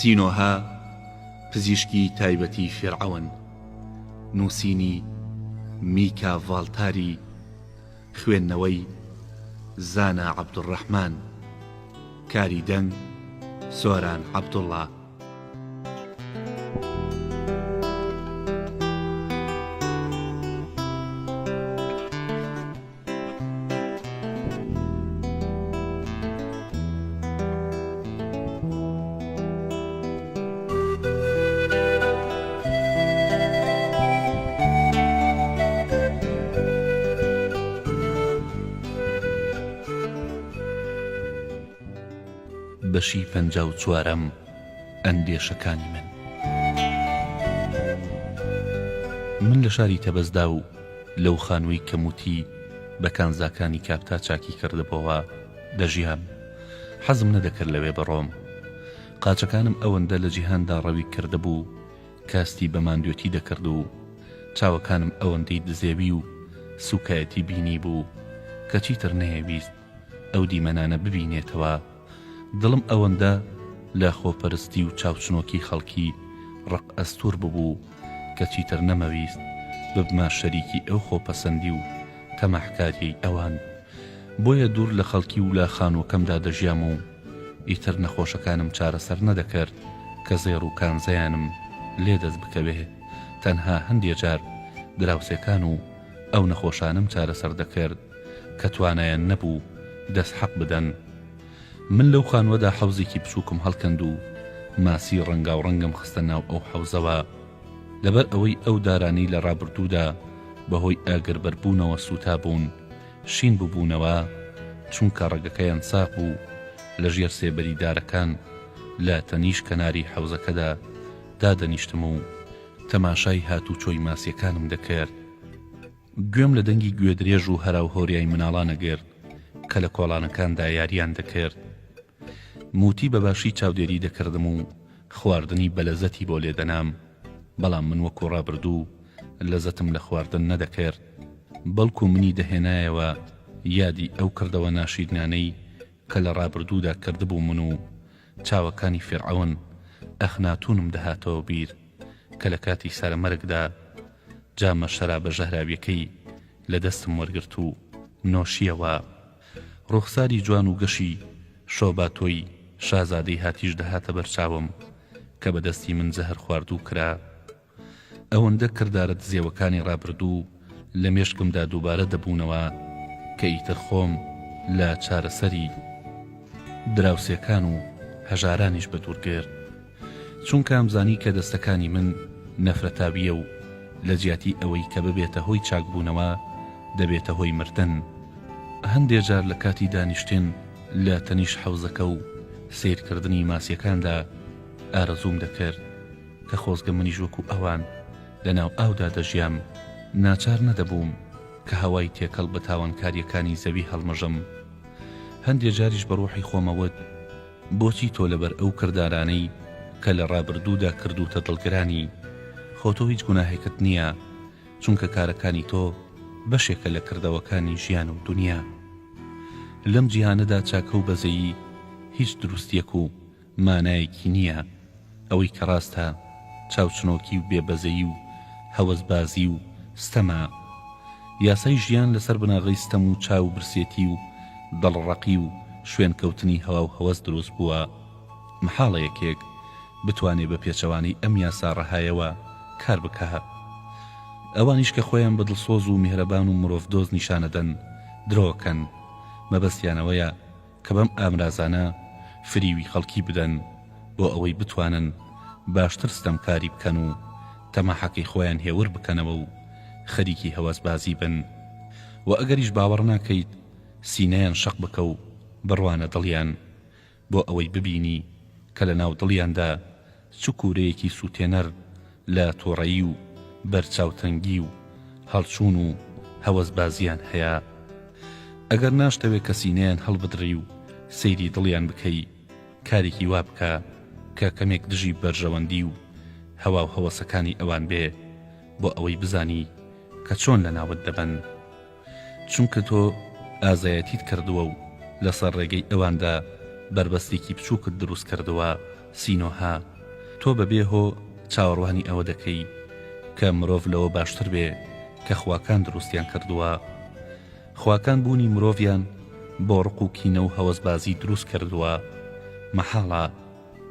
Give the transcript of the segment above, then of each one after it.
سینۆهە پزیشکی تایبەتی فیرعەون نووسینی، میکا ڤاڵتاری، خوێندنەوەی، زانا عەبدولڕەحمان، کاری دەنگ، سۆران عەبدوڵڵا. بەشی پەنجاو چوارەم ئەندێشەکانی من. من لە شاری تەبەزدا و لەو خانووەی کە موتی بە کانزاکانی کاپتا چاکی کردبۆوە دەژیام. حەزم نەدەکرد لەوێ بڕۆم. قاچەکانم ئەوەندە لە جیهاندا ڕەوی کردبوو کە هەستی بە ماندوێتی دەکرد و چاوەکانم ئەوەندەی دزێوی و سووکایەتی بینیبوو کە چیتر نەیەویست ئەو دیمەنانە ببینێتەوە. دڵم ئەوەندە لە خۆپەرستی و چاوچنۆکی خەڵکی ڕق ئەستوور ببوو کە چیتر نەمەویست ببمە شەریکی ئەو خۆپەسەندی و تەماحکاریەی ئەوان. بۆیە دوور لە خەڵکی و لە خانووەکەمدا دەژیام و ئیتر نەخۆشەکانم چارەسەر نەدەکرد کە زێڕ و کانزایانم لێ دەست بکەوێ، تەنها هەندێ جار دراوسێکان و ئەو نەخۆشانەم چارەسەر دەکرد کە توانایان نەبوو دەست حەق بدەن. من لەو خانووەدا حەوزێکی بچووکم هەڵکەند و ماسی ڕەنگاوڕەنگم خستە ناو ئەو حەوزەوە. لەبەر ئەوەی ئەو دارانەی لە ڕابردوودا بەهۆی ئاگربەربوونەوە سووتابوون، شین ببوونەوە، چونکە ڕەگەکەیان ساغ بوو، لە ژێر سێبەری دارەکان لە تەنیش کەناری حەوزەکەدا دادەنیشتم و تەماشای هاتوچۆی ماسیەکانم دەکرد. گوێم لە دەنگی گوێدرێژ و هەراوهۆریای مناڵان ئەگرت کە لە کۆڵانەکاندا یارییان دەکرد. موتی بە باشی چاودێری دەکردم و خواردنی بەلەزەتی بۆ لێدەنام، بەڵام من وەکو ڕابردوو لەزەتم لە خواردن نەدەکرد، بەڵکو منی دەهێنایەوە یادی ئەو کردەوە ناشیرنانەی کە لە ڕابردوودا کردبوومن و چاوەکانی فیرعەون ئەخناتونم دەهاتەوە بیر کە لە کاتی سەرەمەرگدا جامە شەرابە ژەهراویەکەی لە دەستم وەرگرت و نۆشیەوە. ڕوخساری جوان و گەشی شۆباتۆی شازادەی هاتیش دەهاتە بەرچاوم کە بە دەستی من زەهرخواردوو کرا. ئەوەندە کردارە دزێوەکانی ڕابردوو لە مێشکمدا دووبارە دەبوونەوە کە ئیتر خۆم لە چارەسەری دراوسێکان و هەژارانیش بەدوور گرت. چونکە ئەمزانی کە دەستەکانی من نەفرەتاوییە و لە جیاتی ئەوەی کە ببێتە هۆی چاکبوونەوە دەبێتە هۆی مردن. هەندێ جار لە کاتی دانیشتن لە تەنیشت حەوزەکە و سەیرکردنی ماسییەکاندا ئارەزووم دەکرد کە خۆزگە منیش وەکو ئەوان لە ناو ئاودا دەژیام، ناچار نەدەبووم کە هەوای تێکەڵ بە تاوانکارییەکانی زەوی هەڵمژم. هەندێ جاریش بە ڕۆحی خۆمەوت، بۆچی تۆ لەبەر ئەو کردارانەی کە لە ڕابردوودا کردووتە دڵگرانی؟ خۆ تۆ هیچ گوناهێکت نییە، چونکە کارەکانی تۆ بەشێکە لە کردەوەکانی ژیان و دونیا. لەم جیهانەدا چاکە و بەزەیی هیچ دروستییەک و مانایەکی نییە، ئەوەی کە ڕاستە چاوچنۆکی و بێ بەزەیی و هەوەسبازی و ستەمە. یاسای ژیان لەسەر بناغەی ستەم و چاو برسێتی و دڵڕەقی و شوێنکەوتنی هەواو هەوەس دروست بووە. مەحاڵە یەکێک بتوانێ بە پێچەوانەی ئەم یاسا ڕەهایەوە کار بکا. ئەوانیش کە خۆیان بە دڵسۆز و میهرەبان و مرۆڤدۆست نیشانەدەن درۆکەن. مەبەستیان ئەوەیە کە بەم ئامرازانە فریوی خەڵکی بدەن بۆ ئەوەی بتوانن باشتر ستەمکاری بکەن و تەماحەکەی خۆیان هێور بکەنەوە و خەریکی هەوەسبازی بن وە ئەگەریش باوەڕ ناکەیت سینەیان شەق بکە و بڕوانە دڵیان بۆ ئەوەی ببینی کە لەناو دڵیاندا چ کوورەیەکی سووتێنەر لە تووڕەیی و بەرچاوتەنگی و هەڵچوون و هەوەسبازییان هەیە. ئەگەر ناشتەوێ کە سینەیان هەڵبدڕی و سەیری دڵیان بکەی، کارێکی وا بکە کە کەمێک دژی بەرژەوەندی و هەواو هەوەسەکانی ئەوان بێ، بۆ ئەوەی بزانی کە چۆن لەناوت دەبەن. چونکە تۆ ئازایەتیت کردووە و لەسەر ڕێگەی ئەواندا بەربەستێکی بچووکت دروست کردووە، سینۆهە. تۆ بەبێ هۆ چاوەڕوانی ئەوە دەکەی کە مرۆڤ لەوە باشتر بێ کە خواکان دروستیان کردووە. خواکان بوونی مرۆڤیان بۆ ڕق و کینە و هەوەسبازی دروست کردووە. مەحاڵە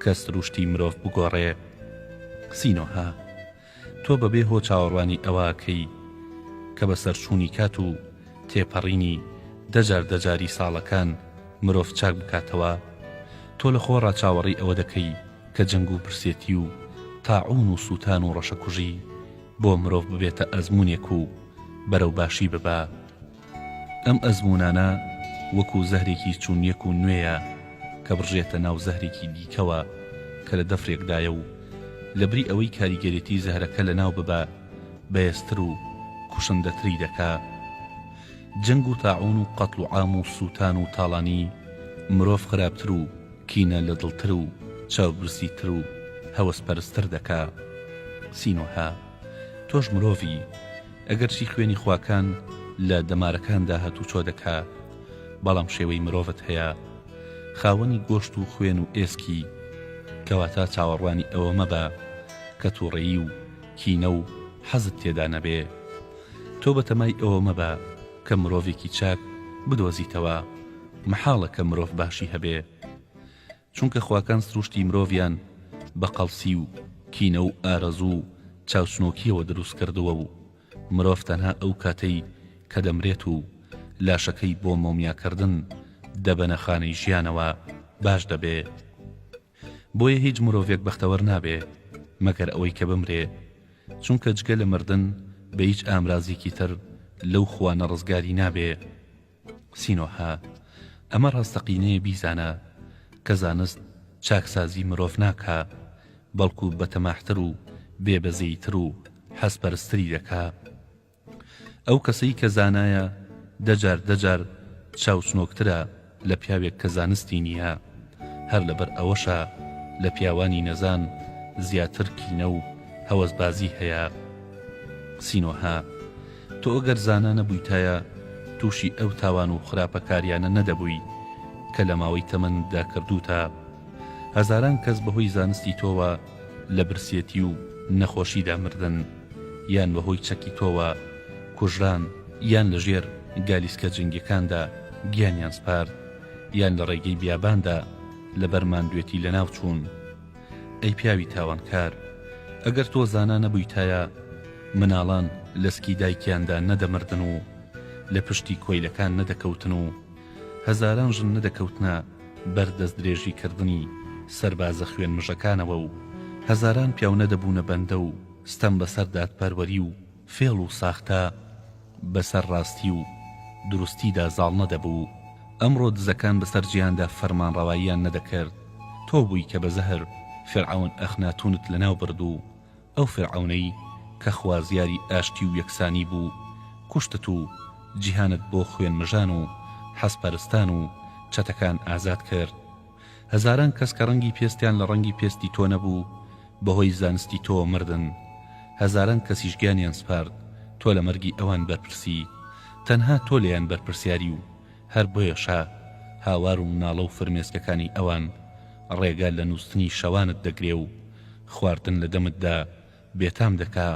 کە سروشتی مرۆڤ بگۆڕێ. سینۆهە. تۆ بەبێ هۆ چاوەڕوانی ئەوە ئەکەی کە بە سەرچوونی کات و تێپەڕینی دەجار دەجاری ساڵەکان مرۆڤ چاک بکاتەوە؟ تۆ لە خۆڕا چاوەڕێی ئەوە دەکەی کە جەنگ و برسێتی و تاعوون و سووتان و ڕەشەکوژی بۆ مرۆڤ ببێتە ئەزموونێک و بەرەو باشی ببا؟ ئەم ئەزموونانە وەکوو زەهرێکی چونیەک و نوێیە کە بڕژێتە ناو زەهرێکی دیکەوە کە لە دەفرێکدایە و لەبری ئەوەی کاریگەرێتی زەهرەکە لەناو ببا بەێزتر و کوشندەتری دەکا. جەنگ و تاعوون و قەتڵ و عام و سووتان و تاڵانی مرۆڤ خراپتر و کینە لە دڵتر و چاوبرسیتر و هەوەسپەرستتر دەکا. سینۆهە تۆش مرۆڤی. ئەگەرچی خوێنی خواکان لە دەمارەکاندا هاتوچۆ دەکا، بەڵام شێوەی مرۆڤت هەیە، خاوەنی گۆشت و خوێن و ئێسکی، کەواتە چاوەڕوانی ئەوە مەبە کە توڕەیی و کینە و حەزت تێدا نەبێ. تۆ بەتەمای ئەوە مەبە کە مرۆڤێکی چاک بدۆزیتەوە، مەحاڵە کە مرۆڤ باشی هەبێ. چونکە خواکان سروشتی مرۆڤیان بە قەڵسی و کینە و ئارەزوو و چاوچنۆکیەوە دروست کردووە و مرۆڤ تەنها ئەو کاتەی کە دەمرێت و لاشەکەی بۆ مۆمیاکردن دەبەنە خانەی ژیانەوە باش دەبێ. بۆیە هیچ مرۆڤێک بەختەوەر نابێ مەگەر ئەوەی کە بمرێ چونکە جگە لە مردن بە هیچ ئامرازێکی تر لەو خوانە ڕزگاری نابێ. سینۆهە، ئەمە ڕاستەقینەیە بیزانە کە زانست چاکسازی مرۆڤ ناکا بەڵکو بەتەماحتر و بێ بەزەییتر و حەزپەرستری دەکا. ئەو کەسەی کە زانایە دەجار دەجار چاوچنۆکترە لە پیاوێک کە زانستی نییە، هەر لەبەر ئەوەشە لە پیاوانی نەزان زیاتر کینە و هەوەسبازی هەیە. سینۆهە، تۆ ئەگەر زانا نەبوویتایە تووشی ئەو تاوان و خراپەکاریانە نەدەبووی کە لە ماوەی تەمەنتدا کردووتە. هەزاران کەس بەهۆی زانستی تۆوە لە برسێتی و نەخۆشیدا مردن، یان بەهۆی چەکی تۆوە کوژران، یان لە ژێر گالیسکە جەنگیەکاندا گیانیان سپارد، یان لە ڕێگەی بیاباندا لەبەر ماندوێتی لەناو چوون. ئەی پیاوی تاوانکار، ئەگەر تۆ زانا نەبوویتایە، مناڵان لە سکی دایکیاندا نەدەمردن و لە پشتی کۆیلەکان نەدەکەوتن و هەزاران ژن نەدەکەوتنە بەر دەستدرێژیکردنی سەربازە خوێنمژەکانەوە و هەزاران پیاو نەدەبوونە بەندە و ستەم بەسەر دادپەروەری و فێڵ و ساختە بەسەر ڕاستی و دروستیدا زاڵ نەدەبوو. ئەمڕۆ دزەکان بەسەر جیهاندا فەرمانڕەواییان نەدەکرد. تۆ بووی کە بە زەهر فیرعەون ئەخناتونت لەناو برد و ئەو فیرعەونەی کە خوازیاری ئاشتی و یەکسانی بوو کوشتت و جیهانت بۆ خوێنمژان و حەزپەرستان و چەتەکان ئازاد کرد. هەزاران کەس کە ڕەنگی پێستیان لە ڕەنگی پێستی تۆ نەبوو بەهۆی زانستی تۆوە مردن، هەزاران کەسیش گیانیان سپارد، تۆ لە مەرگی ئەوان بەرپرسی، تەنها تۆ لێیان بەرپرسیاری و هەر بۆیەشە هاوار و ناڵە و فرمێسکەکانی ئەوان ڕێگە لە نووستنی شەوانت دەگرێ و خواردن لە دەمتدا بێتام دەکا.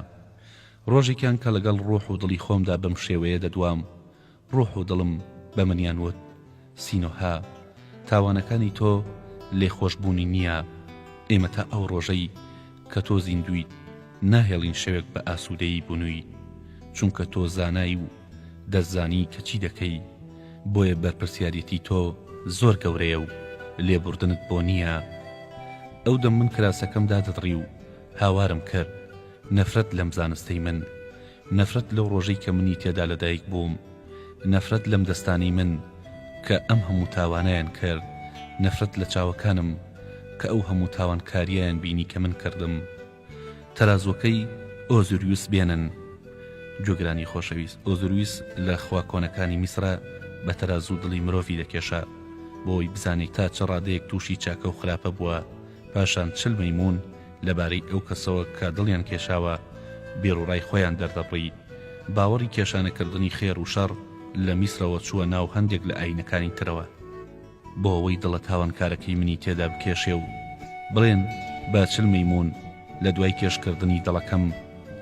ڕۆژێکیان کە لەگەڵ ڕۆح و دڵی خۆمدا بەم شێوەیە دەدوام، ڕۆح و دڵم بە منیان وت، سینۆهە، تاوانەکانی تۆ لێخۆشبوونی نییە، ئێمە تا ئەو ڕۆژەی کە تۆ زیندوویت ناهێڵین شەوێک بە ئاسوودەیی بنوویت، چونکە تۆ زانای و دەتزانی کە چی دەکەی، بۆیە بەرپرسیاریەتی تۆ زۆر گەورەیە و لێبوردنت بۆ نییە. ئەو دەم من کراسەکەم دادەدڕی و هاوارم کرد، نەفرەت لەم زانستەی من، نەفرەت لەو ڕۆژەی کە منی تێدا لەدایک بووم، نەفرەت لەم دەستانەی من کە ئەم هەموو تاوانەیان کرد، نەفرەت لە چاوەکانم کە ئەو هەموو تاوانکارییەیان بینی کە من کردم. تەرازووەکەی ئۆزوریوس بێنن. گوێگرانی خۆشەویست، ئۆزوریوس لە خوا کۆنەکانی میسرە بە تەرازوو دڵی مرۆڤی دەکێشا بۆ ئەوەی بزانێت تا چ ڕادەیەک تووشی چاکە و خراپە بووە، پاشان 40 مەیموون لەبارەی ئەو کەسەوە کە دڵیان کێشاوە بیروڕای خۆیان دەردەبڕی. باوەڕی کێشانەکردنی خێر و شەڕ لە میسرەوە چووە ناو هەندێک لە ئایینەکانی ترەوە. بۆ ئەوەی دڵە تاوانکارەکەی منی تێدا بکێشێ و بڵێن. با 40 مەیموون لە دوای کێشکردنی دڵەکەم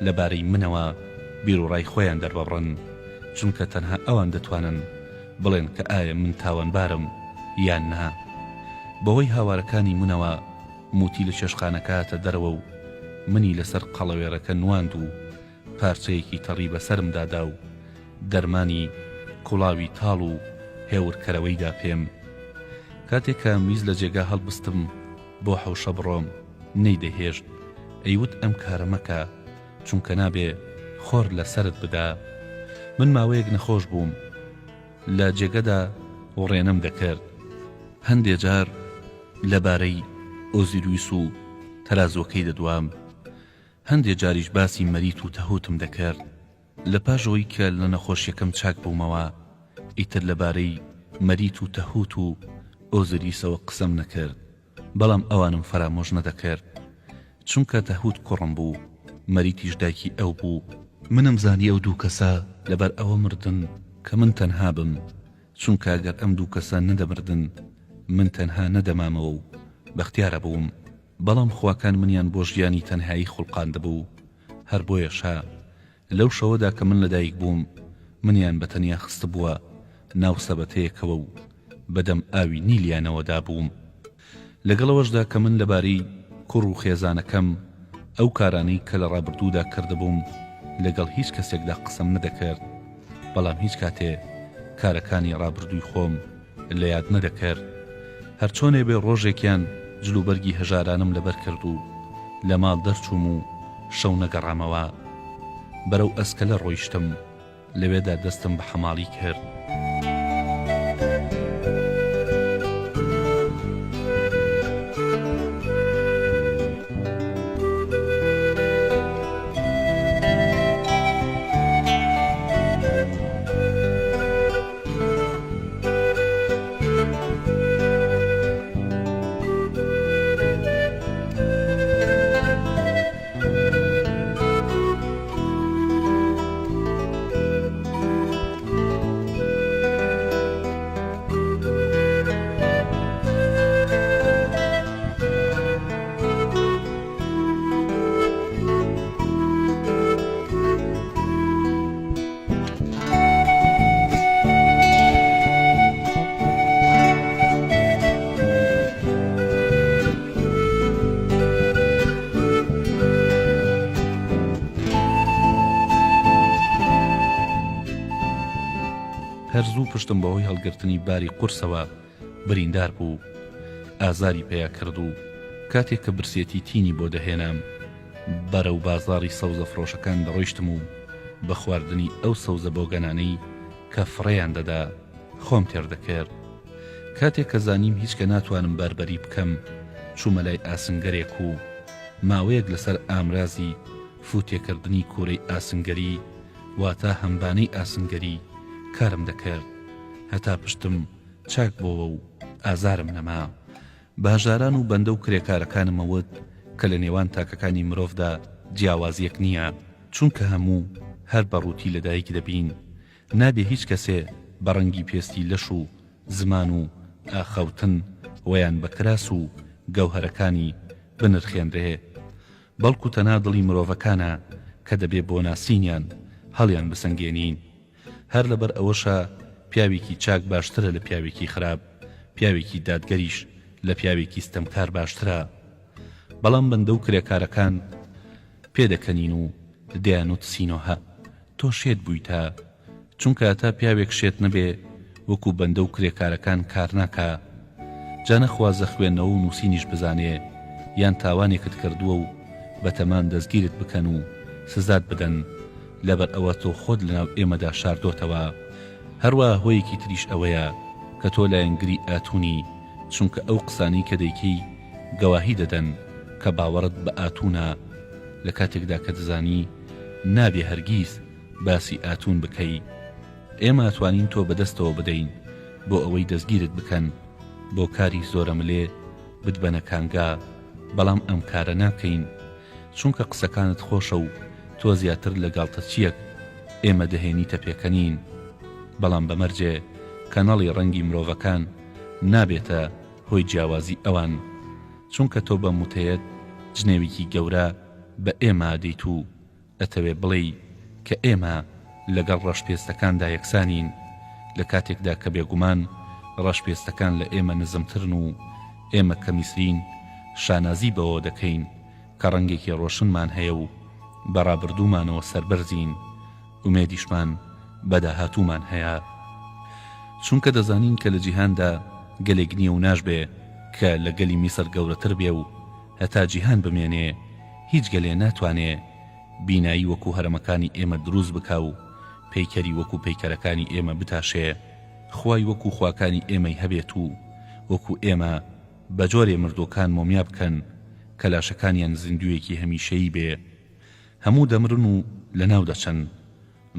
لە بارەی منەوە بیروڕای خۆیان دەرببڕن، چونکە تەنها ئەوان دەتوانن بڵێن کە ئایا من تاوانبارم یان نا. بەهۆی هاوارەکانی منەوە موتی لە چێشتخانەکە هاتە دەرەوە و منی لەسەر قەڵەوێڕەکە نواند و پارچەیەکی تەڕی بەسەرمدا دا و دەرمانی کوڵاوی تاڵ و هێورکەرەوەی دا پێم. کاتێ کە ئەمویست لە جێگا هەڵبستم بۆ حەوشە بڕۆم، نەیدەهێشت، ئەیوت ئەم کارە مەکە، چونکە نابێ خۆر لە سەرت بدا. من ماوەیەک نەخۆش بووم. لە جێگەدا وڕێنەم دەکرد. هەندێ جار لە بارەی ئۆزیرویس و تەرازووەکەی دەدوام. هەندێ جاریش باسی مەریت و تەهوتم دەکرد. لە پاش ئەوەی کە لە نەخۆشیەکەم چاک بوومەوە، ئیتر لە بارەی مەریت و تەهوت و ئۆزیریسەوە قسەم نەکرد، بەڵام ئەوانم فەرامۆش نەدەکرد. چونکە تەهوت کوڕم بوو، مەریتیش دایکی ئەو بوو. منم زانی ئەو دوو کەسە لەبەر ئەوە مردن کە من تەنها بم، چونکە گەر ئەم دوو کەسە نەدەمردن، من تەنها نەدەمامەوە و بەختیار ئەبووم. بەڵام خواکان منیان بۆ ژیانی تەنهایی خوڵقاندبوو، هەر بۆیەشە لەو شەوەدا کە من لەدایک بووم، منیان بە تەنیا خستبووە ناو سەبەتەیەکەوە و بە دەم ئاوی نیلیانەوە دابووم. لەگەڵ ئەوەشدا کە من لەبارەی کوڕ و خێزانەکەم، ئەو کارانەی کە لە ڕابردوودا کردبووم، لەگەڵ هیچ کەسێکدا قسەم نەدەکرد، بەڵام هیچ کاتێ کارەکانی ڕابردووی خۆم لە یاد نەدەکرد. هەرچۆنێ بێ ڕۆژێکیان جلوبەرگی هەژارانم لەبەر کرد و لە ماڵ دەرچووم و شەو نەگەڕامەوە. بەرەو ئەسکەلە ڕۆیشتم. لەوێدا دەستم بە حەماڵی کرد. هەر زوو پشتم بەهۆی هەڵگرتنی باری قورسەوە بریندار بوو. ئازاری پیا کرد و کاتێک کە برسێتی تینی بۆ دەهێنام، بەرەو بازاڕی سەوزە فرۆشەکان دەڕۆیشتم و بە خواردنی ئەو سەوزە بۆگەنانەی کە فڕێیان دەدا خۆم تێر دەکرد. کاتێک کە زانیم هیچکە ناتوانم باربەری بکەم، چوومە لای ئاسنگەرێک و ماوەیەک لەسەر ئامرازی فووتێکردنی کوورەی ئاسنگەری واتە هەمبانەی ئاسنگەری کارم دەکرد هەتا پشتم چاک بۆوە و ئازارم نەما. بە هەژاران و بەندە و کرێکارەکانم ئەوت کە لە نێوان تاکەکانی مرۆڤدا جیاوازیەک نییە، چونکە هەموو هەر بە ڕووتی لەدایک دەبین، نابێ هیچ کەسێ بە ڕەنگی پێستی لەش و زمان و ئاخاوتن وەیان بە کراس و گەوهەرەکانی بنرخێنرێ، بەڵکو تەنها دڵی مرۆڤەکانە کە دەبێ بۆ ناسینیان هەڵیان بسەنگێنین. هەر لەبەر ئەوەشە پیاوێکی چاک باشترە لە پیاوێکی خراپ، پیاوێکی دادگەریش لە پیاوێکی ستەمکار باشترە. بەڵام بەندە و کرێکارەکان پێدەکەنین و دەیانوت سینۆهە تۆ شێت بوویتە، چونکە هەتا پیاوێک شێت نەبێ وەکو بەندە و کرێکارەکان کار ناکا. جا نەخوازە خوێندنەوە و نووسینیش بزانێ، یان تاوانێکت کردووە و بەتەمان دەستگیرت بکەن و سزات بدەن، لەبەر ئەوە تۆ خۆت لەناو ئێمەدا شاردۆتەوە. هەروەها هۆیەکی تریش ئەوەیە کە تۆ لایەنگری ئاتوونی، چونکە ئەو قسانەی کە دەیکەی گەواهی دەدەن کە باوەڕت بە ئاتوونە، لە کاتێکدا کە دەزانی نابێ هەرگیز باسی ئاتوون بکەی. ئێمە ئەتوانین تۆ بەدەستەوە بدەین بۆ ئەوەی دەستگیرت بکەن بۆ کاری زۆرەملێ بتبەنە کانگا، بەڵام ئەم کارە ناکەین چونکە قسەکانت خۆشە و تۆ زیاتر لە گاڵتەچییەک ئێمە دەهێنیتە پێکەنین، بەڵام بە مەرجێ کەنەڵی ڕەنگی مرۆڤەکان نابێتە هۆی جیاوازی ئەوان، چونکە تۆ بەم وتەیەت. جنێوێکی گەورە بە ئێمە ئەدەیت و ئەتەوێ بڵێی کە ئێمە لەگەڵ ڕەشپێستەکاندا یەکسانین، لە کاتێکدا کە بێگومان ڕەشپێستەکان لە ئێمە نزمترن و ئێمە کە میسرین شانازی بەوە دەکەین کە ڕەنگێکی ڕۆشنمان هەیە و بە ڕابردوومانەوە سەربەرزین، ئومێدیشمان بە داهاتوومان هەیە. چونکە دەزانین کە لە جیهاندا گەلێک نییە و ناشبێ کە لە گەلی میسر گەورەتر بێ و هەتا جیهان بمێنێ هیچ گەلێ ناتوانێ بینایی وەکو هەرەمەکانی ئێمە دروست بکا و پەیکەری وەکو پەیکەرەکانی ئێمە بتاشێ، خوای وەکو خواکانی ئێمەی هەبێت و وەکو ئێمە بە جۆرێ مردووەکان مۆمیا بکەن کە لاشەکانیان زیندوویەکی هەمیشەیی بێ. هەموو دەمرن و لەناو دەچن،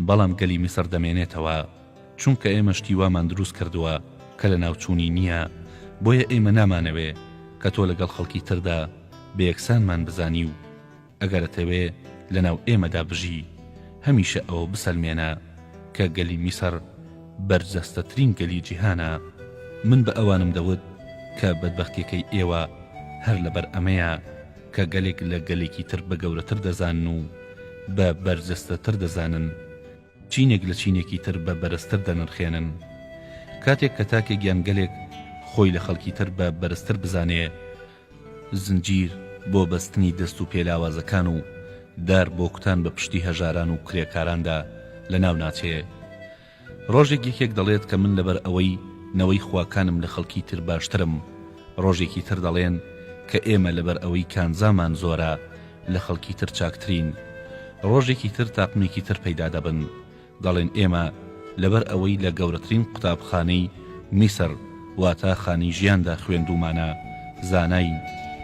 بەڵام گەلی میسر دەمێنێتەوە، چونکە ئێمە شتی وامان دروست کردووە کە لەناوچوونی نییە، بۆیە ئێمە نامانەوێ کە تۆ لەگەڵ خەڵکی تردا بە یەکسانمان بزانی و ئەگەر ئەتەوێ لەناو ئێمەدا بژی هەمیشە ئەوە بسەلمێنە کە گەلی میسر بەرجەستەترین گەلی جیهانە. من بە ئەوانم دەوت کە بەدبەختیەکەی ئێوە هەر لەبەر ئەمەیە کە گەلێک لە گەلێکی تر بە گەورەتر دەزانن و بە بەرجەستەتر دەزانن، چینێک لە چینێکی تر بە بەرزتر دەنرخێنن. کاتێک کە تاکێک یان گەلێک خۆی لە خەڵکی تر بە بەرزتر بزانێ، زنجیر بۆ بەستنی دەست و پێ لاوازەکان و دار بۆ کوتان بە پشتی هەژاران و کرێکاراندا لەناو ناچێ. ڕۆژێک یەکێک دەڵێت کە من لەبەر ئەوەی نەوەی خواکانم لە خەڵکی تر باشترم، ڕۆژێکی تر دەڵێن کە ئێمە لەبەر ئەوەی کانزامان زۆرە لە خەڵکی تر چاکترین، ڕۆژێکی تر تاقمێکی تر پەیدا دەبن دەڵێن ئێمە لەبەر ئەوەی لە گەورەترین قوتابخانەی میسر واتە خانەی ژیاندا خوێندوومانە زاناین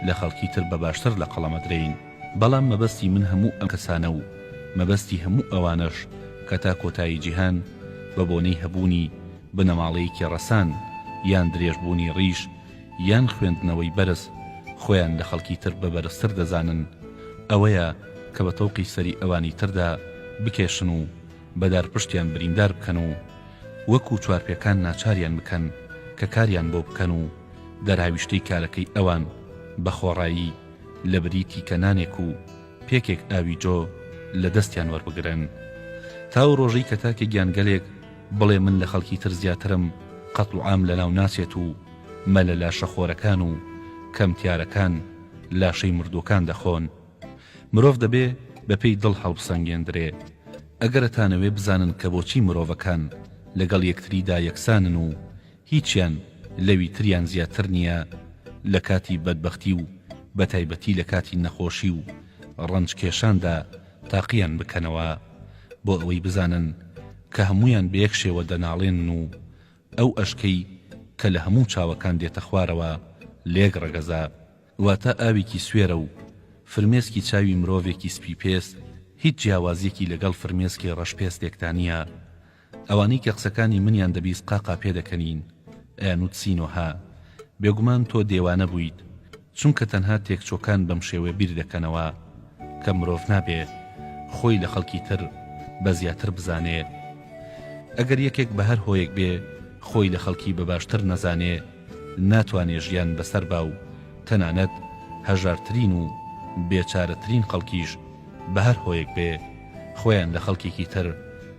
لە خەڵکی تر بە باشتر لە قەڵەم ئەدرێین. بەڵام مەبەستی من هەموو ئەم کەسانە و مەبەستی هەموو ئەوانەش کە تا کۆتایی جیهان بە بۆنەی هەبوونی بنەماڵەیەکی ڕەسان یان درێژبوونی ڕیش یان خوێندنەوەی بەرز خۆیان لە خەڵکی تر بە بەرزتر دەزانن ئەوەیە کە بە تەوقی سەری ئەوانی تردا بکێشن و بە دارپشتیان بریندار بکەن و وەکو چوارپێکان ناچاریان بکەن کە کاریان بۆ بکەن و دەرهاویشتەی کارەکەی ئەوان بە خۆڕایی لە بری تیکە نانێک و پێکێک ئاوی جۆ لە دەستیان وەربگرن. تا ئەو ڕۆژەی کە تاکێک یان گەلێک بڵێ من لە خەڵکی تر زیاترم قەتڵوعام لەناو ناچێت و مەلە لاشەخۆرەکان و کەمتیارەکان لاشەی مردووەکان دەخۆن. مرۆڤ دەبێ بە پێی دڵ هەڵبسەنگێندرێ. ئەگەر ئەتانەوێ بزانن کە بۆچی مرۆڤەکان لەگەڵ یەکتریدا یەکسانن و هیچیان لەوی تریان زیاتر نییە لە کاتی بەدبەختی و بەتایبەتی لە کاتی نەخۆشی و ڕەنج کێشاندا تاقییان بکەنەوە بۆ ئەوەی بزانن کە هەموویان بە یەک شێوە دەناڵێنن و ئەو ئەشکەی کە لە هەموو چاوەکان دێتە خوارەوە لێک ڕەگەزە واتە ئاوێکی سوێرە و فرمێسکی چاوی مرۆڤێکی سپی پێست هیچ جیاوازیەکی لەگەڵ فرمێسکی ڕەش پێستێکدا نییە ئەوانەی کە قسەکانی منیان دەبیست قاقا پێدەکەنین ئەیانوت سینۆهە بێگومان تۆ دێوانە بوویت چونکە تەنها تێکچۆکان بەم شێوەیە بیر دەکەنەوە کە مرۆڤ نابێ خۆی لە خەڵکی تر بە زیاتر بزانێ ئەگەر یەکێک بە هەر هۆیەک بێ خۆی لە خەڵکی بە باشتر نەزانێ ناتوانێ ژیان بەسەر با و تەنانەت هەژارترین و بێچارەترین خەڵکیش بە هەر هۆیەک بێ خۆیان لە خەڵکێکی تر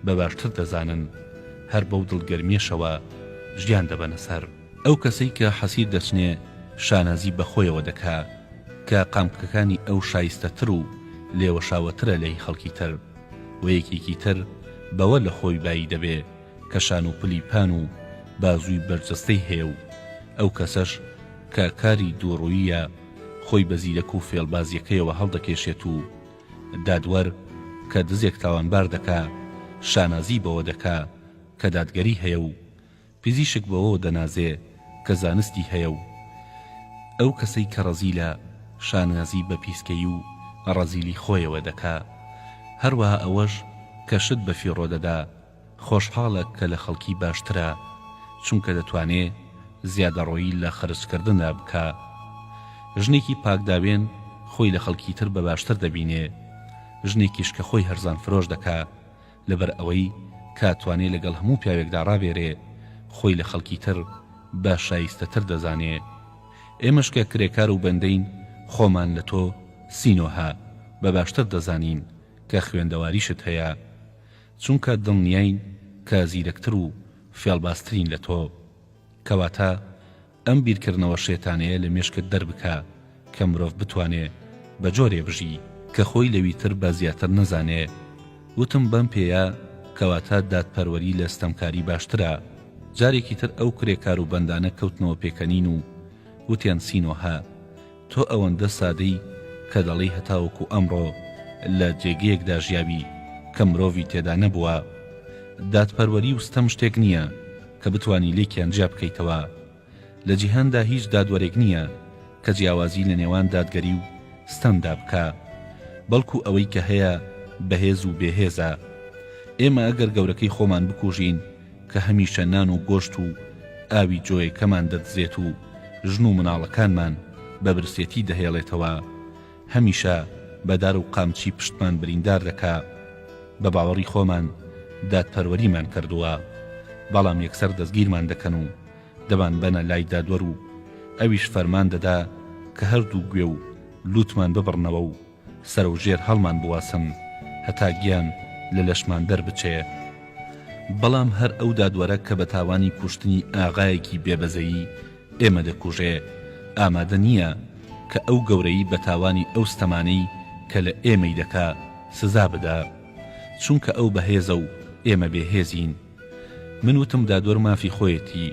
بە باشتر دەزانن، هەر بەو دڵگەرمییەشەوە ژیان دەبەنە سەر. ئەو کەسەی کە حەسیر دەچنێ شانازی بە خۆیەوە دەکا کە قامکەکانی ئەو شایستەتر و لێوەشاوەترە لە هی خەڵکی تر و یەکێکی تر بەوە لە خۆی بایی دەبێ کە شان و پلی پان و بازووی بەرجەستەی هەیە و ئەو کەسەش کە کاری دووڕووییە خۆی بە زیرەک و فێڵبازیەکەیەوە هەڵدەکێشێت و دادوەر کە دزێک تاوانبار دەکا شانازی بەوە دەکا کە دادگەری هەیە و پزیشک بەوەوە دەنازێ کە زانستی هەیە و ئەو کەسەی کە ڕەزیلە شانازی بە پیسکەیی و ڕەزیلی خۆیەوە دەکا هەروەها ئەوەش کە شت بە فیڕۆ دەدا خۆشحاڵە کە لە خەڵکی باشترە، چونکە دەتوانێ زیادەڕۆیی لە خەرجکردندا بکا. ژنێکی پاکداوێن خۆی لە خەڵکی تر بە باشتر دەبینێ، ژنێکیش کە خۆی هەرزانفرۆش دەکا، لەبەر ئەوەی کە توانێ لەگەڵ هەموو پیاوێکدا ڕابێرێ، خۆی لە خەڵکی تر بە شایستەتر دەزانێ. ئێمەش کە کرێکار و بەندەین، خۆمان لە تۆ. سینۆهە بە باشتر دەزانین کە خوێندەواریشت هەیە چونکە دڵنیاین کە زیرەکتر و فێڵبازترین لە تۆ. کەواتە ئەم بیرکردنەوە شێتانەیە لە مێشکت دەربکە کە مرۆڤ بتوانێ بە جۆرێ بژی کە خۆی لەویتر بە زیاتر نەزانێ. وتم بەم پێیە کەواتە دادپەروەری لە ستەمکاری باشترە. جارێکی تر ئەو کرێکار و بەندانە کەوتنەوە پێکەنین و وتیان سینۆهە تۆ ئەوەندە سادەی کە دەڵێی هەتاوەکو ئەمڕۆ لە جێگەیەکدا ژیاوی کە مرۆڤی تێدا نەبووە. دادپەروەری و ستەم شتێک نییە کە بتوانی لێکیان جیا بکەیتەوە. لە جیهاندا هیچ دادوەرێک نییە کە جیاوازی لە نێوان دادگەری و ستەمدا بکا. بەڵکو ئەوەی کە هەیە بەهێز و بێهێزە. ئێمە ئەگەر گەورەکەی خۆمان بکوژین کە هەمیشە نان و گۆشت و ئاوی جۆیەکەمان دەدزێت و ژن و مناڵەکانمان بە برسێتی دەهێڵێتەوە، هەمیشە بە دار و قامچی پشتمان بریندار دەکا، بە باوەڕی خۆمان دادپەروەریمان کردووە، بەڵام یەکسەر دەستگیرمان دەکەن و دەمانبەنە لای دادوەر و ئەویش فەرمان دەدا کە هەردوو گوێ و لووتمان ببڕنەوە و سەرەوژێر هەڵمان بواسن هەتا گیان لە لەشمان دەربچێ. بەڵام هەر ئەو دادوەرە کە بە تاوانی کوشتنی ئاغایەکی بێ بەزەیی ئێمە دەکوژێ، ئامادە نییە کە ئەو گەورەی بە تاوانی ئەو ستەمانەی کە لە ئێمەی دەکا سزا بدا. چونکە ئەو بەهێزە و ئێمە بێ هێزین. من وتم دادوەر مافی خۆیەتی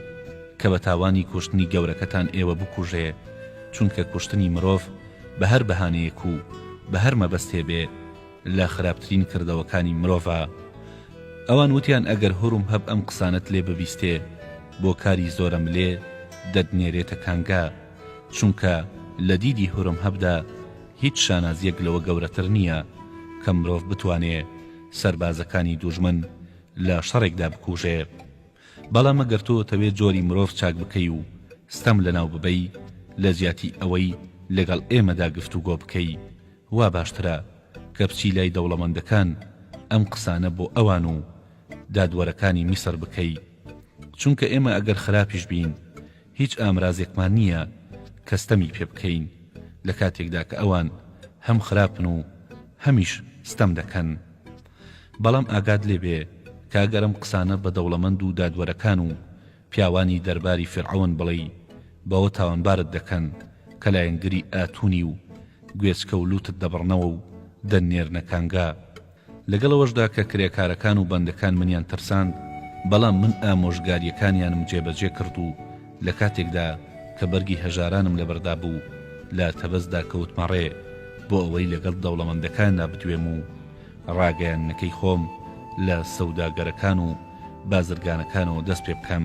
کە بە تاوانی کوشتنی گەورەکەتان ئێوە بکوژێ، چونکە کوشتنی مرۆڤ بە هەر بەهانەیەک و بە هەر مەبەستێ بێ لە خراپترین کردەوەکانی مرۆڤە. ئەوان وتیان ئەگەر هورم هەب ئەم قسانەت لێ ببیستێ بۆ کاری زۆرەملێ دەتنێرێتە کانگا، چونکە لە دیدی هورم هەبدا هیچ شانازیەک لەوە گەورەتر نیە کە مرۆڤ بتوانێ سەربازەکانی دوژمن لە شەڕێکدا بکوژێ. بەڵام ئەگەر تۆ ئەتەوێ جۆری مرۆڤ چاک بکەی و ستەم لەناو ببەی، لە جیاتی ئەوەی لەگەڵ ئێمەدا گفتوگۆ بکەی، وا باشترە کە بچی لای دەوڵەمەندەکان ئەم قسانە بۆ ئەوان و دادوەرەکانی میسر بکەی. چونکە ئێمە ئەگەر خراپیش بین، هیچ ئامرازێکمان نییە کە ستەمی پێ بکەین، لە کاتێکدا کە ئەوان هەم خراپن و هەمیش ستەم دەکەن. بەڵام ئاگات لێ بێ کە ئەگەر ئەم قسانە بە دەوڵەمەند و دادوەرەکان و پیاوانی دەرباری فیرعەون بڵێی، بەوە تاوانبارت دەکەن کە لایەنگری ئاتوونی و گوێچکە و لووتت دەبڕنەوە و دەتنێرنە کانگا. لەگەڵ ئەوەشدا کە کرێکارەکان و بەندەکان منیان ترساند، بەڵام من ئامۆژگارییەکانیانم جێبەجێ کرد و لە کاتێکدا کە بەرگی هەژارانم لەبەردا بوو، لە تەبەسدا کەوتمە ڕێ بۆ ئەوەی لەگەڵ دەوڵەمەندەکاندا بدوێم و ڕاگەیاندنەکەی خۆم لە سەوداگەرەکان و بازرگانەکانەوە دەست پێ بکەم.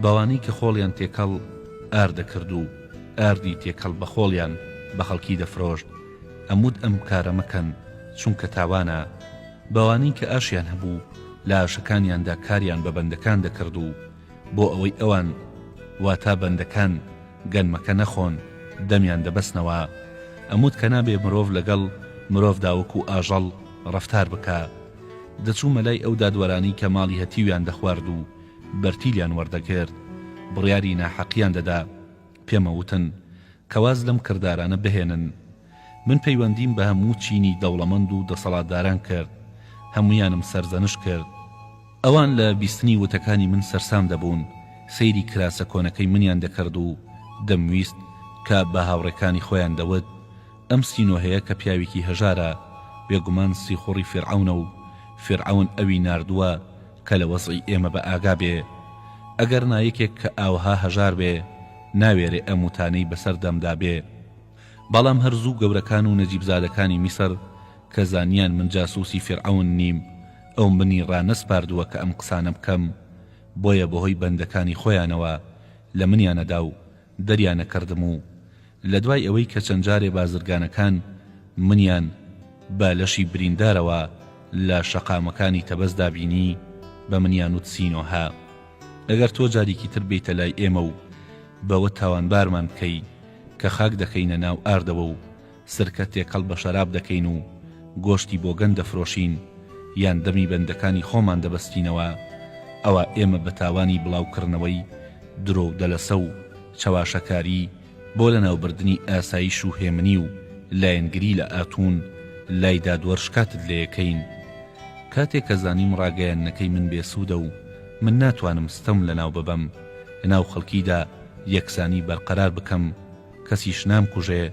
بەوانەی کە خۆڵیان تێکەڵ ئارد دەکرد و ئاردی تێکەڵ بە خۆڵیان بە خەڵکی دەفرۆشت، ئەموت ئەم کارە مەکەن چونکە تاوانە. بەوانەی کە ئاشیان هەبوو لە ئاشەکانیاندا کاریان بە بەندەکان دەکرد و بۆ ئەوەی ئەوان، واتا بەندەکان، گەنمەکە نەخۆن، دەمیان دەبەستنەوە. ئەموت کە نابێ مرۆڤ لەگەڵ مرۆڤدا وەکوو ئاژەڵ ڕەفتار بکا. دەچوومە لای ئەو دادوەرانەی کە ماڵی هەتیویان دەخوارد و بەرتیلیان وەردەگرت، بڕیاری ناحەقیان دەدا. پێمەوتن کە واز لەم کردارانە بهێنن. من پەیوەندیم بە هەموو چینی دەوڵەمەند و دەسەڵاتداران کرد، هەموویانم سەرزەنشت کرد. ئەوان لە بیستنی وتەکانی من سەرسام دەبوون، سەیری کراسە کۆنەکەی منیان دەکرد و دەمویست کە بە هاوڕێکانی خۆیان دەوت، ئەم سینۆهەیە کە پیاوێکی هەژارە، بێگومان سیخوڕی فیرعەونە و فیرعەون ئەوی ناردووە کە لە وەزعی ئێمە بە ئاگا بێ. ئەگەرنا یەکێک کە ئاوەها هەژار بێ، ناوێرێ ئەم وتانەی بەسەر دەمدا بێ. بەڵام هەر زوو گەورەکان و نەجیبزادەکانی میسر کە زانیان من جاسووسی فیرعەون نیم، ئەو منی ڕانەسپاردووە کە ئەم قسانە بکەم، بۆیە بەهۆی بەندەکانی خۆیانەوە لە منیان ئەدا و دەریانەکردم و لە دوای ئەوەی کە چەند جارێ بازرگانەکان منیان بە لەشی بریندارەوە لە شەقامەکانی تەبەسدا بینی بە منیان وت سینۆهە ئەگەر تۆ جاریکی تر بێیتە لای ئێمە و بەوە تاوانبارمان بکەی کە خاک دەکەینە ناو ئاردەوە و سرکە تێکەڵ بە شەراب دەکەین و گۆشتی بۆگەن دەفرۆشین یان دەمی بەندەکانی خۆمان دەبەستینەوە، ئەوا ئێمە بە تاوانی بڵاوکرنەوەی درۆ و دەلەسە و چەواشەکاری بۆ لەناوبردنی ئاسایش و هێمنی و. لایەنگری لە ئاتوون لای دادوەر شکاتت لێیەکەین. کاتێ کە زانیم ڕاگەیاندنەکەی من بێ سوودە و من ناتوانم ستەم لەناو ببەم، لەناو خەڵکیدا یەکسانی بەرقەرار بکەم، کەسیش نامکوژێ،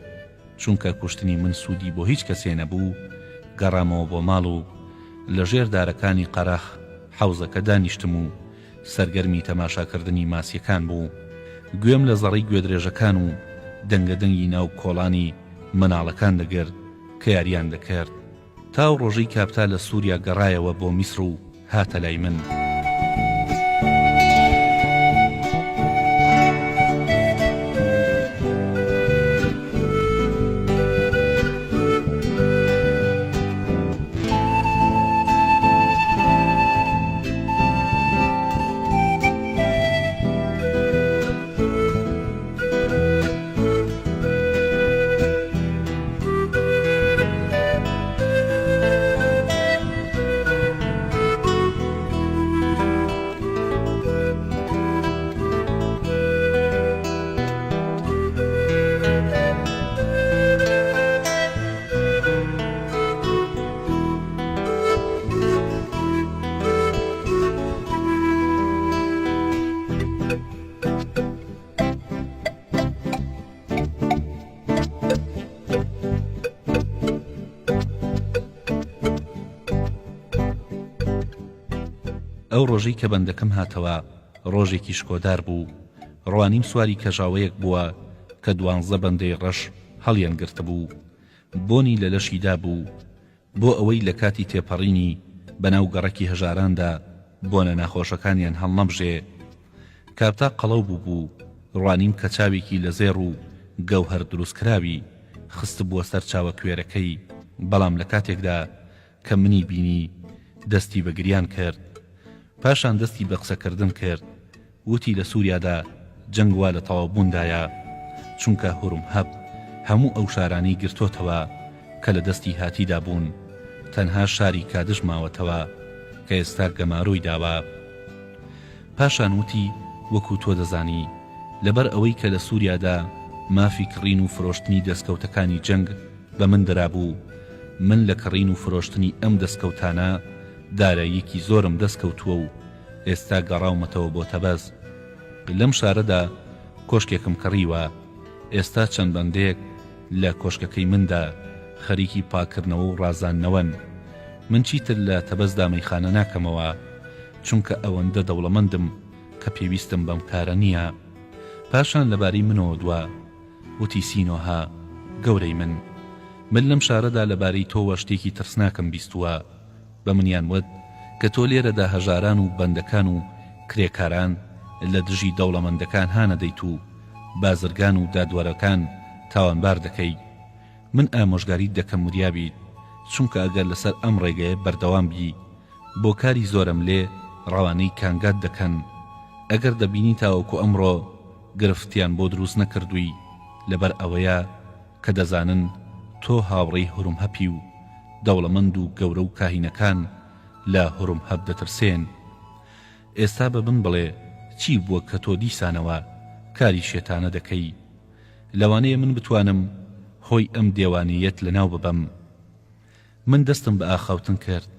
چونکە کوشتنی من سوودی بۆ هیچ کەسێ نەبوو، گەڕامەوە بۆ ماڵ و لە ژێر دارەکانی قەراخ حەوزەکە دانیشتم و سەرگەرمی تەماشاکردنی ماسییەکان بوو. گوێم لە زەڕەی گوێدرێژەکان و دەنگەدەنگی ناو کۆڵانی مناڵەکان دەگرت کە یارییان دەکرد. تا ئەو ڕۆژەی کاپتا لە سووریا گەڕایەوە بۆ میسر و هاتە لای من. ئەو ڕۆژەی کە بەندەکەم هاتەوە ڕۆژێکی شکۆدار بوو، ڕوانیم سواری کەژاوەیەک بووە کە دوانزە بەندەی ڕەش هەڵیانگرتبوو، بۆنی لە لەشی دابوو، بۆ ئەوەی لە کاتی تێپەڕینی بەناو گەڕەکی هەژاراندا بۆنە ناخۆشەکانیان هەڵنەمژێ. کاپتا قەڵەو بووبوو، ڕوانیم کە چاوێکی لە زێڕ و گەوهەر دروستکراوی خستبووە سەر چاوە کوێرەکەی، بەڵام لە کاتێکدا کە منی بینی دەستی بە گریان کرد. پاشان دەستی بە قسەکردن کرد. وتی لە سوریادا جەنگ وا لە تەواوبووندایە، چونکە هورمهەب هەموو ئەو شارانەی گرتۆتەوە کە لە دەستی هاتیدا بوون، تەنها شاری کادش ماوەتەوە کە ئێستا گەمارۆی داوە. پاشان وتی وەکو تۆ دەزانی لەبەر ئەوەی کە لە سوریادا مافی کڕین و فرۆشتنی دەستکەوتەکانی جەنگ بە من درابوو، من لە کڕین و فرۆشتنی ئەم دەستکەوتانە داراییەکی زۆرم دەستکەوتووە و ئێستا گەڕاومەتەوە بۆ تەبەز. لەم شارەدا کۆشکێکم کڕیوە. ئێستا چەند بەندەیەک لە کۆشکەکەی مندا خەریکی پاککردنەوە و ڕازاندنەوەن. من چیتر لە تەبەزدا مەیخانە ناکەمەوە، چونکە ئەوەندە دەوڵەمەندم کە پێویستم بەم کارە نییە. پاشان لەبارەی منەوە دوا. وتی سینۆهە، گەورەی من! من لەم شارەدا لەبارەی تۆوە شتێکی ترسناکم بیستووە. بە منیان وت کە تۆ لێرەدا هەژاران و بەندەکان و کرێکاران لە دژی دەوڵەمەندەکان هانەدەیت و بازرگان و دادوەرەکان تاوانبار دەکەی. من ئامۆژگاریت دەکەم وریا بیت، چونکە ئەگەر لەسەر ئەم ڕێگەیە بەردەوام بی، بۆ کاری زۆرەملێ ڕەوانەی کانگات دەکەن. ئەگەر دەبینی تاوەکو ئەمڕۆ گرفتیان بۆ دروست نەکردووی، لەبەر ئەوەیە کە دەزانن تۆ هاوڕێی هورمهەپی و دەوڵەمەند و گەورە و کاهینەکان لە هورمهەپ دەترسێن. ئێستا بە من بڵێ چی بووە کە تۆ دیسانەوە کاری شێتانە دەکەی؟ لەوانەیە من بتوانم هۆی ئەم دێوانەییەت لەناو ببەم. من دەستم بە ئاخاوتن کرد.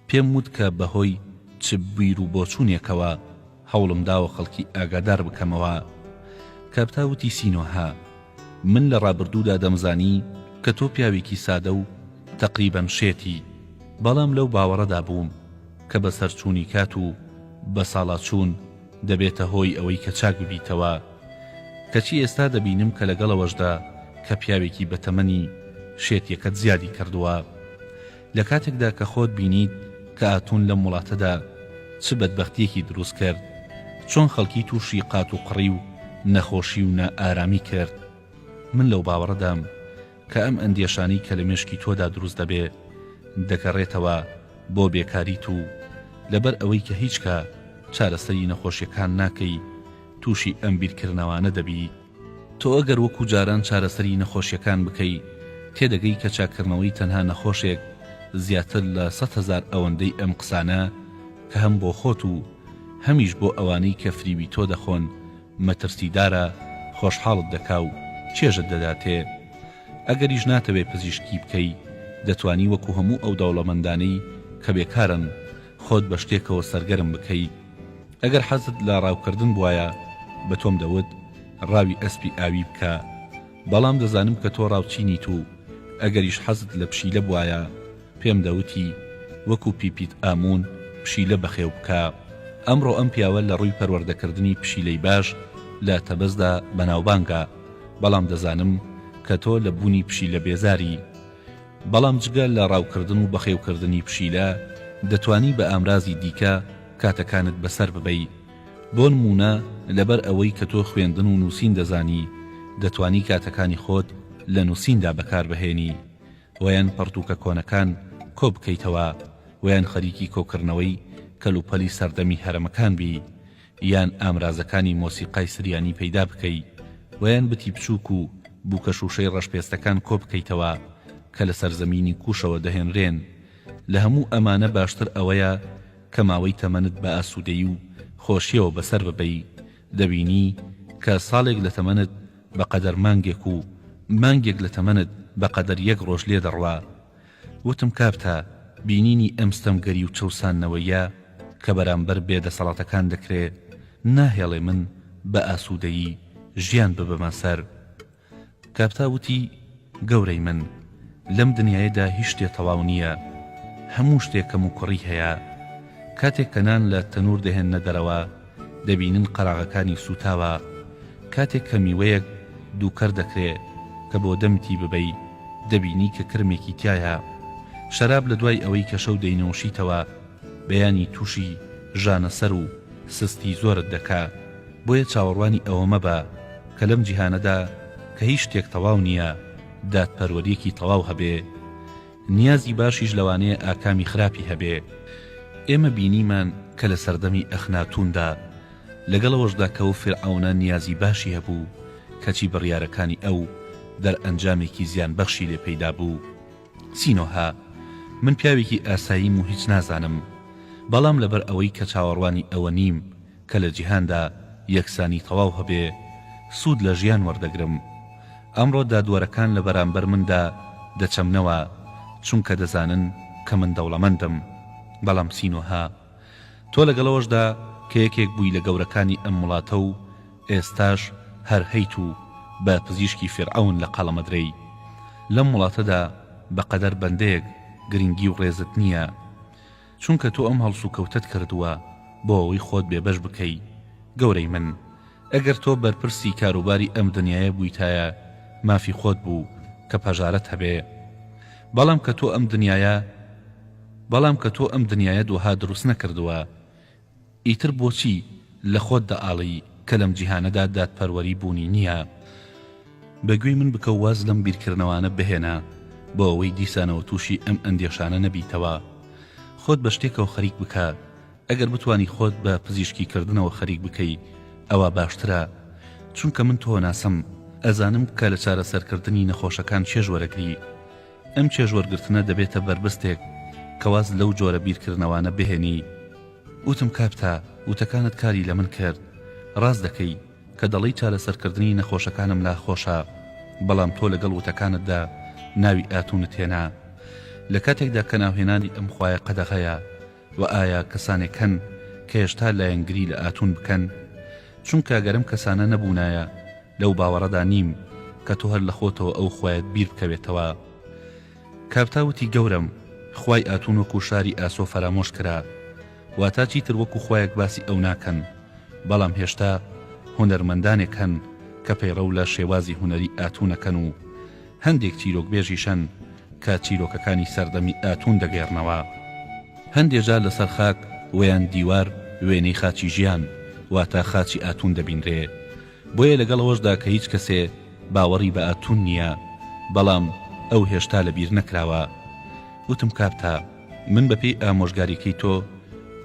پێم وت کە بە هۆی چ بیر و بۆچوونێکەوە هەوڵم داوە خەڵکی ئاگادار بکەمەوە. کاپتا وتی سینۆهە، من لە ڕابردوودا دەمزانی کە تۆ پیاوێکی سادە و تەقریبەن شێتی، بەڵام لەو باوەڕەدا بووم کە بەسەرچوونی کات و بەساڵاچوون دەبێتە هۆی ئەوەی کە چاک ببیتەوە. کەچی ئێستا دەبینم کە لەگەڵ ئەوەشدا کە پیاوێکی بەتەمەنی، شێتیەکەت زیادی کردووە. لە کاتێکدا کە خۆت بینیت کە ئاتون لەم وڵاتەدا چ بەدبەختیەکی دروست کرد، چۆن خەڵکی تووشی قات و قڕی و نەخۆشی و نائارامی کرد. من لەو باوەڕەدام کە ئەم ئەندێشانەی کە لە مێشکی تۆدا دروست دەبێ دەگەڕێتەوە بۆ بێکاریت و لەبەر ئەوەی کە هیچکا چارەسەری نەخۆشیەکان ناکەی تووشی ئەم بیرکردنەوانە دەبی. تۆ ئەگەر وەکو جاران چارەسەری نەخۆشیەکان بکەی تێدەگەی کە چاککردنەوەی تەنها نەخۆشێک زیاتر لە 100,000 ئەوەندەی ئەم قسانە کە هەم بۆ خۆت و هەمیش بۆ ئەوانەی کە فریوی تۆ دەخۆن مەترسیدارە خۆشحاڵت دەکا و چێژت دەداتێ. ئەگەریش ناتەوێ پزیشکی بکەی، دەتوانی وەکو هەموو ئەو دەوڵەمەندانەی کە بێکارن، خۆت بە شتێکەوە سەرگەرم بکەی. ئەگەر حەزت لە ڕاوکردن بوایە، بە تۆم دەوت ڕاوی ئەسپی ئاوی بکە. بەڵام دەزانم کە تۆ ڕاوچی نیت و ئەگەریش حەزت لە پشیلە بوایە، پێم دەوتی وەکو پیپیت ئاموون پشیلە بەخێو بکە. ئەمڕۆ ئەم پیاوە لە ڕووی پەروەردەکردنی پشیلەی باش لە تەبەزدا بەناوبانگە، بەڵام دەزانم کە تۆ لە بوونی پشیلە بێزاری. بەڵام جگە لە ڕاوکردن و بەخێوکردنی پشیلە، دەتوانی بە ئامرازی دیکە کاتەکانت بەسەر ببەی. بۆ نموونە لەبەر ئەوەی کە تۆ خوێندن و نووسین دەزانی، دەتوانی کاتەکانی خۆت لە نووسیندا بەکاربهێنی. وەیان پەڕتووکە کۆنەکان کۆ بکەیتەوە، وەیان خەریکی کۆکردنەوەی کەلوپەلی سەردەمی هەرەمەکان بی، یان ئامرازەکانی مۆسیقای سریانی پەیدا بکەی، وەیان بتی بچووک و بووکە شووشەی ڕەشپێستەکان کۆ بکەیتەوە کە لە سەرزەمینی کووشەوە دەهێنرێن. لە هەموو ئەمانە باشتر ئەوەیە کە ماوەی تەمەنت بە ئاسوودەیی و خۆشییەوە بەسەر ببەی، دەبینی کە ساڵێک لە تەمەنت بە قەدەر مانگێک و مانگێک لە تەمەنت بە قەدەر یەک ڕۆژ لێ دەڕوا. وتم کاپتە، بینینی ئەم ستەمگەری و چەوساندنەوەیە کە بەرامبەر بێ دەسەڵاتەکان دەکرێ، ناهێڵێ من بە ئاسوودەیی ژیان ببەمە سەر. کاپتا وتی، گەورەی من، لەم دنیایەدا هیچ شتێ تەواو نییە، هەموو شتێ کەموکوڕی هەیە. کاتێک کە نان لە تەنوور دەهێننە دەرەوە، دەبینن قەراغەکانی سووتاوە. کاتێک کە میوەیەک دووکەر دەکرێ کە بۆ دەمتی ببەی، دەبینی کە کرمێکی تیایە. شەراب لە دوای ئەوەی کە شەو دەینۆشیتەوە، بەیانی تووشی ژانەسەر و سستی زۆرت دەکا. بۆیە چاوەڕوانی ئەوە مەبە کە لەم جیهانەدا کە هیچ شتێک تەواو نییە، دادپەروەرییەکی تەواو هەبێ. نیازی باشیش لەوانەیە ئاکامی خراپی هەبێ. ئێمە بینیمان کە لە سەردەمی ئەخناتووندا، لەگەڵ ئەوەشدا کە ئەو فیرعەونە نیازی باشی هەبوو، کەچی بڕیارەکانی ئەو دەرئەنجامێکی زیانبەخشی لێ پەیدا بوو. سینۆهە، من پیاوێکی ئاساییم و هیچ نازانم. بەڵام لەبەر ئەوەی کە چاوەڕوانی ئەوە نیم کە لە جیهاندا یەکسانی تەواو هەبێ، سوود لە ژیان وەردەگرم. ئەمڕۆ دادوەرەکان لە بەرامبەر مندا دەچەمنەوە، چونکە دەزانن کە من دەوڵەمەندم. بەڵام سینۆهە، تۆ لەگەڵ ئەوەشدا کە یەکێک بووی لە گەورەکانی ئەم وڵاتە و ئێستاش هەر هەیت و بە پزیشکی فیرعەون لە قەڵەم ئەدرێی، لەم وڵاتەدا بە قەدەر بەندەیەک گرنگی و ڕێزت نییە. چونکە تۆ ئەم هەڵسوکەوتەت کردووە بۆ ئەوەی خۆت بێبەش بکەی گەورەی من، ئەگەر تۆ بەرپرسی کاروباری ئەم دنیایە بوویتایە مافی خۆت بوو کە پەژارەت هەبێ بەڵام کە تۆ ئەم دنیایە بەڵام کە تۆ ئەم دنیایەت وەها دروست نەکردووە ئیتر بۆچی لە خۆت دەئاڵی کە لەم جیهانەدا دادپەروەری بوونی نییە؟ بە گوێی من بکە و واز لەم بیرکردنەوانە بهێنە بۆ ئەوەی دیسانەوە تووشی ئەم ئەندێشانە نەبیتەوە. خۆت بە شتێکەوە خەریک بکە، ئەگەر بتوانی خۆت بە پزیشکی کردنەوە خەریک بکەی ئەوا باشترە، چونکە من تۆ ناسم، ئەزانم کە لە چارەسەرکردنی نەخۆشەکان چێژ وەرەگری. ئەم چێژوەرگرتنە دەبێتە بەربەستێک کە واز لەو جۆرە بیرکردنەوانە بهێنی. وتم کاپتا وتەکانت کاری لە من کرد. ڕاست دەکەی کە دەڵێی چارەسەرکردنی نەخۆشەکانم لا خۆشە، بەڵام تۆ لەگەڵ وتەکانتدا ناوی ئاتونت هێنا. لە کاتێکدا کە ناوهێنانی ئەم خوایە قەدەغەیە. وە ئایا کەسانێک هەن کە هێشتا لایەنگری لە ئاتون بکەن؟ چونکە گەر ئەم کەسانە نەبوونایە لەو باوەڕەدا نیم کە تۆ هەر لە خۆتەوە ئەو خوایەت بیر بکەوێتەوە. کاپتا وتی گەورەم، خوای ئاتون وەکو شاری ئاسۆ فەرامۆش کرا. واتا چیتر وەکو خوایەک باسی ئەو ناکەن. بەڵام هێشتا هونەرمەندانێک هەن کە پەیڕەو لە شێوازی هونەری ئاتون ئەکەن و هەندێک چیرۆکبێژیش هەن کە چیرۆکەکانی سەردەمی ئاتون دەگێڕنەوە. هەندێ جار لەسەر خاک وەیان دیوار وێنەی خاچی ژیان واتە خاچی ئاتون دەبینرێ. بۆیە لەگەڵ ئەوەشدا کە هیچ کەسێ باوەڕی بە ئاتون نییە، بەڵام ئەو هێشتا لە بیر نەکراوە. وتم کاپتا، من بە پێی ئامۆژگاریەکەی تۆ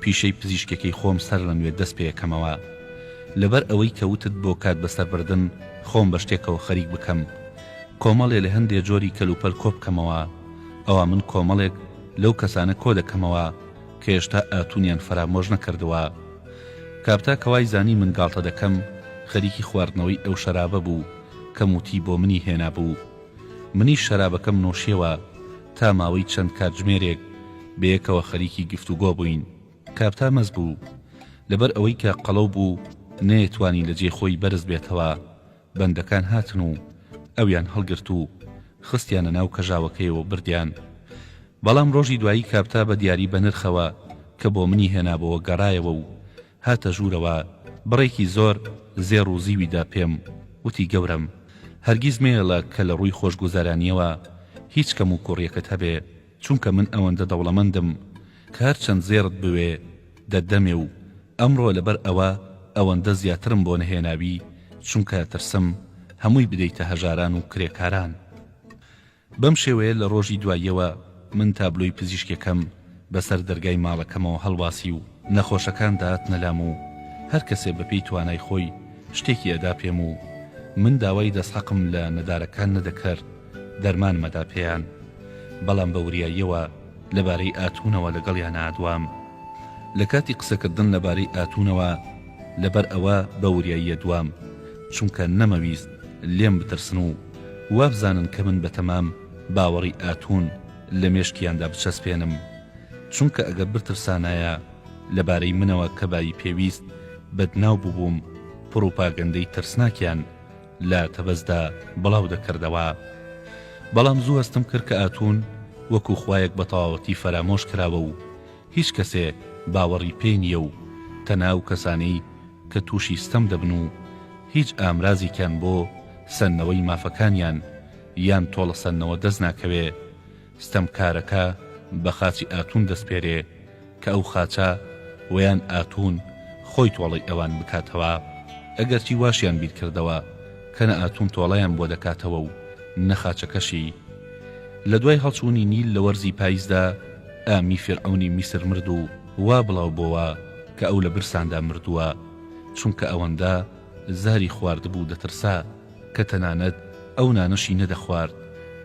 پیشەی پزیشکیەکەی خۆم سەر لە نوێ دەست پێ ئەکەمەوە. لەبەر ئەوەی کە وتت بۆ کات بەسەر بردن خۆم بە شتێکەوە خەریک بکەم. کۆمەڵێ لە هەندێ جۆری کەلوپەل کۆ بکەمەوە. ئەوا من کۆمەڵێک لەو کەسانە کۆ دەکەمەوە کە هێشتا ئاتونیان فەرامۆش نەکردووە. کاپتا کە وای زانی من گاڵتە دەکەم، خەریکی خواردنەوەی ئەو شەرابە بوو کە موتی بۆ منی هێنابوو. منیش شەرابەکەم نۆشیەوە تا ماوەی چەند کاتژمێرێک بەیەکەوە خەریکی گفتوگۆ بووین. کاپتا مەست بوو. لەبەر ئەوەی کە قەڵەو بوو نەیەتوانی لە جێی خۆی بەرز بێتەوە. بەندەکان هاتن و ئەویان هەڵگرت و خستیانە ناو کەژاوەکەیەوە بردیان. بەڵام ڕۆژی دوایی کاپتا بە دیاری بەنرخەوە کە بۆ منی هێنابۆوە گەڕایەوە و هاتە ژوورەوە، بڕێکی زۆر زێڕ و زیوی دا پێم، وتی گەورەم، هەرگیز مەیەڵە کە لە ڕووی خۆشگوزەرانییەوە هیچ کەموکوڕییەکت هەبێ، چونکە من ئەوەندە دەوڵەمەندم کە هەر چەند زێڕت بوێ دەتدەمێ و ئەمڕۆ لەبەر ئەوە ئەوەندە زیاترم بۆ نەهێناوی چونکە ئەترسم هەمووی بدەیتە هەژاران و کرێکاران. بەم شێوەیە لە ڕۆژی دواییەوە من تابلۆی پزیشکێکەم بەسەر دەرگای ماڵەکەمەوە هەڵواسی و نەخۆشەکان دەهاتنە لام و هەر کەسێ بەپێی توانای خۆی شتێکی ئەدا پێم و من داوای دەستحەقم لە نەدارەکان نەدەکرد دەرمانم ئەدا پێیان بەڵام بە وریاییەوە لەبارەی ئاتوونەوە لەگەڵیانا ئەدوام. لە کاتی قسەکردن لەبارەی ئاتوونەوە لەبەر ئەوە بە وریاییە دوام چونکە نەمەویست لێم بترسن و وابزانن کە من بەتەمام باوەڕی ئاتوون لە مێشکیاندا بچەسپێنم چونکە ئەگەر بترسانایە لەبارەی منەوە کە بایی پێویست بەدناو بووبووم پڕوپاگەندەی ترسناکیان لە تەبەزدا بڵاو دەکردەوە. بەڵام زوو هەستم کرد کە ئاتوون وەکو خوایەک بە تەواوەتی فەرامۆش کراوە و هیچ کەسێ باوەڕی پێی نییە و تەنها ئەو کەسانەی کە تووشی ستەم دەبن و هیچ ئامرازێکیان بۆ سەندنەوەی مافەکانیان یان تۆڵەسەندنەوە دەست ناکەوێ ستەمکارەکە بە خاچی ئاتوون دەسپێرێ کە ئەو خاچە وەیان ئاتوون خۆی تۆڵەی ئەوان بکاتەوە. ئەگەرچی واشیان بیر کردەوە کە نە ئاتوون تۆڵەیان بۆ دەکاتەوە و نە خاچەکەشی. لە دوای هەڵچوونی نیل لە وەرزی پاییزدا ئامی فیرعەونی میسر مرد و وا بڵاو بۆوە کە ئەو لە برساندا مردووە چونکە ئەوەندە زاری خواردبوو دەترسا کە تەنانەت ئەو نانەشی نەدەخوارد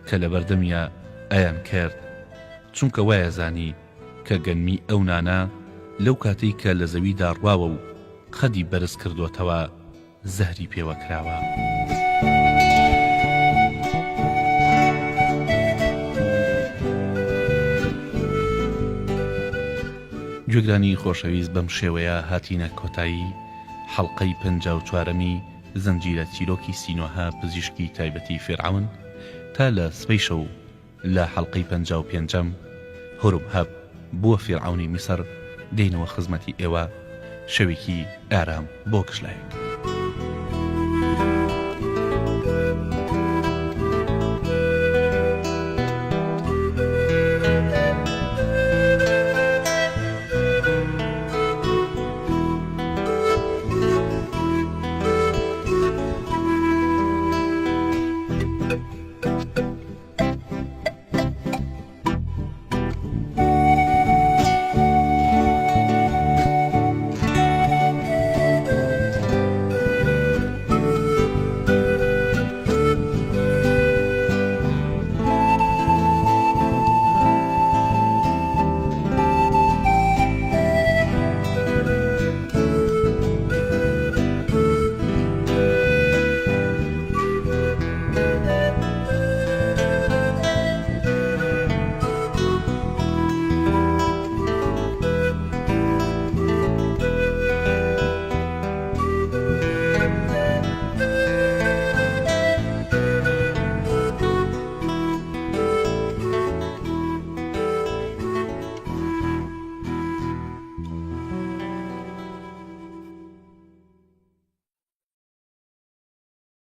کە لەبەردەمیا ئەیان کرد چونکە وایەزانی کە گەنمی ئەو نانە لەو کاتەی کە لە زەویدا ڕواوە و قەدی بەرز کردۆتەوە زەهری پێوە کراوە. گوێگرانی خۆشەویست بەم شێوەیە هاتینە کۆتایی حەڵقەی پەنجاوچوارەمی زنجیرە چیرۆکی سینۆهە پزیشکی تایبەتی فیرعەون تا لە سبەی شەو لە حەڵقەی پەنجاوپێنجەم هورمهەب بووە فیرعەونی میسر دێینەوە خزمەتی ئێوە شەوێکی ئارام بۆ گشت لایەک.